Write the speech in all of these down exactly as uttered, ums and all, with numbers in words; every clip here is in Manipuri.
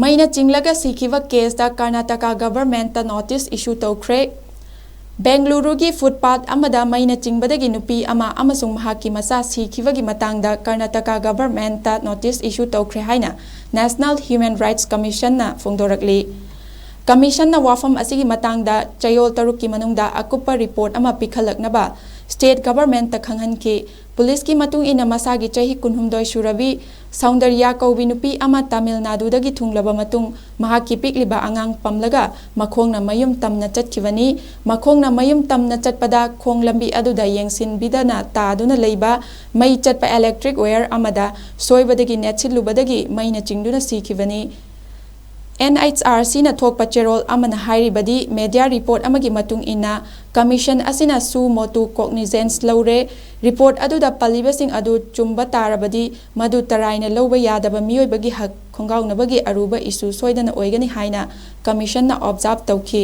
ꯃꯩꯅ ꯆꯤꯡꯂꯒ ꯁꯤꯈꯤꯕ ꯀꯦꯁꯇ ꯀꯔꯅꯥꯇꯀꯥ ꯒꯚꯔꯟꯃꯦꯟꯠꯇ ꯅꯣꯇꯤꯁ ꯏꯁꯨ ꯇꯧꯈ꯭ꯔꯦ꯫ ꯕꯦꯡꯒꯂꯨꯔꯨꯒꯤ ꯐꯨꯠꯄꯥꯊ ꯑꯃꯗ ꯃꯩꯅ ꯆꯤꯡꯕꯗꯒꯤ ꯅꯨꯄꯤ ꯑꯃ ꯑꯃꯁꯨꯡ ꯃꯍꯥꯛꯀꯤ ꯃꯆꯥ ꯁꯤꯈꯤꯕꯒꯤ ꯃꯇꯥꯡꯗ ꯀꯔꯅꯥꯇꯀꯥ ꯒꯚꯔꯟꯃꯦꯟꯠꯇ ꯅꯣꯇꯤꯁ ꯏꯁꯨ ꯇꯧꯈ꯭ꯔꯦ ꯍꯥꯏꯅ ꯅꯦꯁꯅꯦꯜ ꯍ꯭ꯌꯨꯃꯦꯟ ꯔꯥꯏꯠꯁ ꯀꯃꯤꯁꯟꯅ ꯐꯣꯡꯗꯣꯔꯛꯂꯤ꯫ ꯀꯃꯤꯁꯟꯅ ꯋꯥꯐꯝ ꯑꯁꯤꯒꯤ ꯃꯇꯥꯡꯗ ꯆꯌꯣꯜ ꯇꯔꯨꯛꯀꯤ ꯃꯅꯨꯡꯗ ꯑꯀꯨꯞꯄ ꯔꯤꯄꯣꯔꯠ ꯑꯃ ꯄꯤꯈꯠꯂꯛꯅꯕ ꯁ꯭ꯇꯦꯠ ꯒꯚꯔꯟꯃꯦꯟꯠꯇ ꯈꯪꯍꯟꯈꯤ꯫ ꯄꯨꯂꯤꯁꯀꯤ ꯃꯇꯨꯡ ꯏꯟꯅ ꯃꯁꯥꯒꯤ ꯆꯍꯤ ꯀꯨꯟꯍꯨꯝꯗꯣꯏ ꯁꯨꯔꯕꯤ ꯁꯧꯟꯗꯔꯌꯥ ꯀꯧꯕꯤ ꯅꯨꯄꯤ ꯑꯃ ꯇꯥꯃꯤꯜ ꯅꯥꯗꯨꯗꯒꯤ ꯊꯨꯡꯂꯕ ꯃꯇꯨꯡ ꯃꯍꯥꯛꯀꯤ ꯄꯤꯛꯂꯤꯕ ꯑꯉꯥꯡ ꯄꯝꯂꯒ ꯃꯈꯣꯡꯅ ꯃꯌꯨꯝ ꯇꯝꯅ ꯆꯠꯈꯤꯕꯅꯤ꯫ ꯃꯈꯣꯡꯅ ꯃꯌꯨꯝ ꯇꯝꯅ ꯆꯠꯄꯗ ꯈꯣꯡ ꯂꯝꯕꯤ ꯑꯗꯨꯗ ꯌꯦꯡꯁꯤꯟꯕꯤꯗꯅ ꯇꯥꯗꯨꯅ ꯂꯩꯕ ꯃꯩ ꯆꯠꯄ ꯏꯂꯦꯛꯇ꯭ꯔꯤꯛ ꯋꯥꯌꯔ ꯑꯃꯗ ꯁꯣꯏꯕꯗꯒꯤ ꯅꯦꯠꯁꯤꯜꯂꯨꯕꯗꯒꯤ ꯃꯩꯅ ꯆꯤꯡꯗꯨꯅ ꯁꯤꯈꯤꯕꯅꯤ꯫ ꯑꯦꯟ ꯑꯩꯆ ꯑꯥꯔ ꯁꯤꯅ ꯊꯣꯛꯄ ꯆꯦꯔꯣꯜ ꯑꯃꯅ ꯍꯥꯏꯔꯤꯕꯗꯤ, ꯃꯦꯗꯤꯌꯥ ꯔꯤꯄꯣꯔꯠ ꯑꯃꯒꯤ ꯃꯇꯨꯡ ꯏꯟꯅ, ꯀꯃꯤꯁꯟ ꯑꯁꯤꯅ ꯁꯨ ꯃꯣꯇꯨ ꯀꯣꯒꯅꯤꯖꯦꯟꯁ ꯂꯧꯔꯦ꯫ ꯔꯤꯄꯣꯔꯠ ꯑꯗꯨꯗ ꯄꯜꯂꯤꯕꯁꯤꯡ ꯑꯗꯨ ꯆꯨꯝꯕ ꯇꯥꯔꯕꯗꯤ, ꯃꯗꯨ ꯇꯔꯥꯏꯅ ꯂꯧꯕ ꯌꯥꯗꯕ ꯃꯤꯑꯣꯏꯕꯒꯤ ꯍꯛ ꯈꯣꯡꯒꯥꯎꯅꯕꯒꯤ ꯑꯔꯨꯕ ꯏꯁꯨ ꯁꯣꯏꯗꯅ ꯑꯣꯏꯒꯅꯤ ꯍꯥꯏꯅ ꯀꯃꯤꯁꯟꯅ ꯑꯣꯕꯖꯥꯔꯚ ꯇꯧꯈꯤ꯫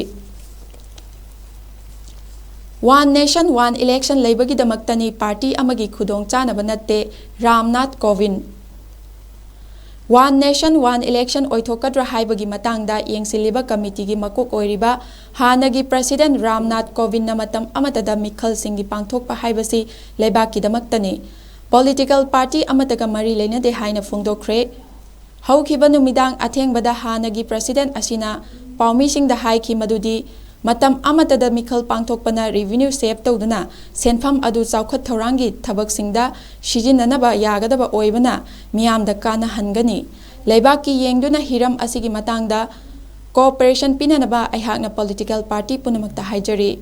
One Nation One Election ꯂꯩꯕꯒꯤꯗꯃꯛꯇꯅꯤ, ꯄꯥꯔꯇꯤ ꯑꯃꯒꯤ ꯈꯨꯗꯣꯡꯆꯥꯅꯕ ꯅꯠꯇꯦ, Ramnath ꯀꯣꯕꯤꯟꯗ꯫ One Nation One Election ꯑꯣꯏꯊꯣꯛꯀꯗ꯭ꯔꯥ ꯍꯥꯏꯕꯒꯤ ꯃꯇꯥꯡꯗ ꯌꯦꯡꯁꯤꯜꯂꯤꯕ ꯀꯃꯤꯇꯤꯒꯤ ꯃꯀꯣꯛ ꯑꯣꯏꯔꯤꯕ ꯍꯥꯟꯅꯒꯤ ꯄ꯭ꯔꯁꯤꯗꯦꯟꯠ ꯔꯥꯝꯅꯥꯊ ꯀꯣꯕꯤꯟꯗꯅ ꯃꯇꯝ ꯑꯃꯠꯇꯗ ꯃꯤꯈꯜꯁꯤꯡꯒꯤ ꯄꯥꯡꯊꯣꯛꯄ ꯍꯥꯏꯕꯁꯤ ꯂꯩꯕꯥꯛꯀꯤꯗꯃꯛꯇꯅꯤ, ꯄꯣꯂꯤꯇꯤꯀꯦꯜ ꯄꯥꯔꯇꯤ ꯑꯃꯠꯇꯒ ꯃꯔꯤ ꯂꯩꯅꯗꯦ ꯍꯥꯏꯅ ꯐꯣꯡꯗꯣꯛꯈ꯭ꯔꯦ꯫ ꯍꯧꯈꯤꯕ ꯅꯨꯃꯤꯗꯥꯡ ꯑꯊꯦꯡꯕꯗ ꯍꯥꯟꯅꯒꯤ ꯄ꯭ꯔꯁꯤꯗꯦꯟꯠ ꯑꯁꯤꯅ ꯄꯥꯎꯃꯤꯁꯤꯡꯗ ꯍꯥꯏꯈꯤ ꯃꯗꯨꯗꯤ ꯃꯇꯝ ꯑꯃꯠꯇꯗ ꯃꯤꯈꯜ ꯄꯥꯡꯊꯣꯛꯄꯅ revenue save ꯇꯧꯗꯨꯅ ꯁꯦꯟꯐꯝ ꯑꯗꯨ ꯆꯥꯎꯈꯠ ꯊꯧꯔꯥꯡꯒꯤ ꯊꯕꯛꯁꯤꯡꯗ ꯁꯤꯖꯤꯟꯅꯅꯕ ꯌꯥꯒꯗꯕ ꯑꯣꯏꯕꯅ ꯃꯤꯌꯥꯝꯗ ꯀꯥꯟꯅꯍꯟꯒꯅꯤ꯫ ꯂꯩꯕꯥꯛꯀꯤ ꯌꯦꯡꯗꯨꯅ ꯍꯤꯔꯝ ꯑꯁꯤꯒꯤ ꯃꯇꯥꯡꯗ cooperation ꯄꯤꯅꯅꯕ ꯑꯩꯍꯥꯛꯅ ꯄꯣꯂꯤꯇꯤꯀꯦꯜ ꯄꯥꯔꯇꯤ ꯄꯨꯝꯅꯃꯛꯇ ꯍꯥꯏꯖꯔꯤ꯫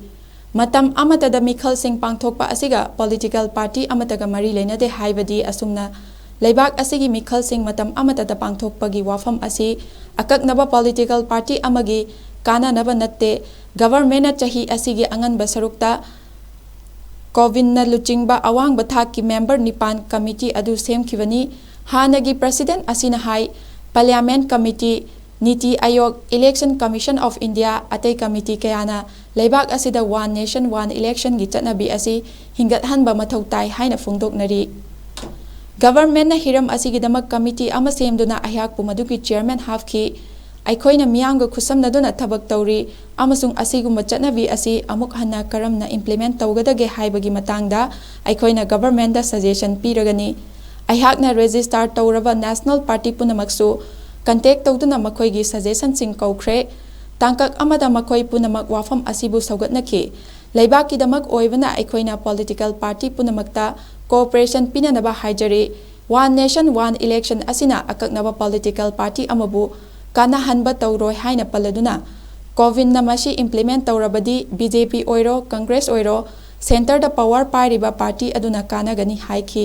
ꯃꯇꯝ ꯑꯃꯠꯇꯗ ꯃꯤꯈꯜꯁꯤꯡ ꯄꯥꯡꯊꯣꯛꯄ ꯑꯁꯤꯒ ꯄꯣꯂꯤꯇꯤꯀꯦꯜ ꯄꯥꯔꯇꯤ ꯑꯃꯠꯇꯒ ꯃꯔꯤ ꯂꯩꯅꯗꯦ ꯍꯥꯏꯕꯗꯤ ꯑꯁꯨꯝꯅ ꯂꯩꯕꯥꯛ ꯑꯁꯤꯒꯤ ꯃꯤꯈꯜꯁꯤꯡ ꯃꯇꯝ ꯑꯃꯠꯇꯗ ꯄꯥꯡꯊꯣꯛꯄꯒꯤ ꯋꯥꯐꯝ ꯑꯁꯤ ꯑꯀꯛꯅꯕ ꯄꯣꯂꯤꯇꯤꯀꯦꯜ ꯄꯥꯔꯇꯤ ꯑꯃꯒꯤ ꯀꯥꯟꯅꯅꯕ ꯅꯠꯇꯦ꯫ ꯒꯚꯔꯟꯃꯦꯟꯠꯅ ꯆꯍꯤ ꯑꯁꯤꯒꯤ ꯑꯉꯟꯕ ꯁꯔꯨꯛꯇ ꯀꯣꯕꯤꯟꯗꯅ ꯂꯨꯆꯤꯡꯕ ꯑꯋꯥꯡꯕ ꯊꯥꯛꯀꯤ ꯃꯦꯝꯕꯔ ꯅꯤꯄꯥꯟ ꯀꯃꯤꯇꯤ ꯑꯗꯨ ꯁꯦꯝꯈꯤꯕꯅꯤ꯫ ꯍꯥꯟꯅꯒꯤ ꯄ꯭ꯔꯁꯤꯗꯦꯟꯠ ꯑꯁꯤꯅ ꯍꯥꯏ, ꯄꯥꯔꯂꯤꯌꯥꯃꯦꯟꯠ ꯀꯃꯤꯇꯤ, ꯅꯤꯇꯤ ꯑꯥꯌꯣꯒ, Election Commission of India, ꯑꯇꯩ ꯀꯃꯤꯇꯤ ꯀꯌꯥꯅ ꯂꯩꯕꯥꯛ ꯑꯁꯤꯗ One Nation One Election ꯒꯤ ꯆꯠꯅꯕꯤ ꯑꯁꯤ ꯍꯤꯡꯒꯠꯍꯟꯕ ꯃꯊꯧ ꯇꯥꯏ ꯍꯥꯏꯅ ꯐꯣꯡꯗꯣꯛꯅꯔꯤ꯫ Governmentꯅ ꯍꯤꯔꯝ ꯑꯁꯤꯒꯤꯗꯃꯛ committee ꯑꯃ ꯁꯦꯝꯗꯨꯅ ꯑꯩꯍꯥꯛꯄꯨ ꯃꯗꯨꯒꯤ chairman ꯍꯥꯞꯈꯤ꯫ ꯑꯩꯈꯣꯏꯅ ꯃꯤꯌꯥꯝꯒ ꯈꯨꯠꯁꯝꯅꯗꯨꯅ ꯊꯕꯛ ꯇꯧꯔꯤ ꯑꯃꯁꯨꯡ ꯑꯁꯤꯒꯨꯝꯕ ꯆꯠꯅꯕꯤ ꯑꯁꯤ ꯑꯃꯨꯛ ꯍꯟꯅ ꯀꯔꯝꯅ implement ꯇꯧꯒꯗꯒꯦ ꯍꯥꯏꯕꯒꯤ ꯃꯇꯥꯡꯗ ꯑꯩꯈꯣꯏꯅ governmentꯗ suggestion ꯄꯤꯔꯒꯅꯤ꯫ ꯑꯩꯍꯥꯛꯅ register ꯇꯧꯔꯕ national party ꯄꯨꯝꯅꯃꯛꯁꯨ contact ꯇꯧꯗꯨꯅ ꯃꯈꯣꯏꯒꯤ suggestionꯁꯤꯡ ꯀꯧꯈ꯭ꯔꯦ꯫ ꯇꯥꯡꯀꯛ ꯑꯃꯗ ꯃꯈꯣꯏ ꯄꯨꯝꯅꯃꯛ ꯋꯥꯐꯝ ꯑꯁꯤꯕꯨ ꯁꯧꯒꯠꯅꯈꯤ꯫ ꯂꯩꯕꯥꯛꯀꯤꯗꯃꯛ ꯑꯣꯏꯕꯅ ꯑꯩꯈꯣꯏꯅ political party ꯄꯨꯝꯅꯃꯛꯇ cooperation ꯄꯤꯅꯅꯕ ꯍꯥꯏꯖꯔꯤ꯫ One nation, one election ꯑꯁꯤꯅ ꯑꯀꯛꯅꯕ political party ꯑꯃꯕꯨ ꯀꯥꯟꯅꯍꯟꯕ ꯇꯧꯔꯣꯏ ꯍꯥꯏꯅ ꯄꯜꯂꯗꯨꯅ, ꯀꯣꯕꯤꯟꯅ ꯃꯁꯤ implement ꯇꯧꯔꯕꯗꯤ BJP ꯑꯣꯏꯔꯣ, Congress ꯑꯣꯏꯔꯣ, centreꯗ power ꯄꯥꯏꯔꯤꯕ party ꯑꯗꯨꯅ ꯀꯥꯟꯅꯒꯅꯤ ꯍꯥꯏꯈꯤ꯫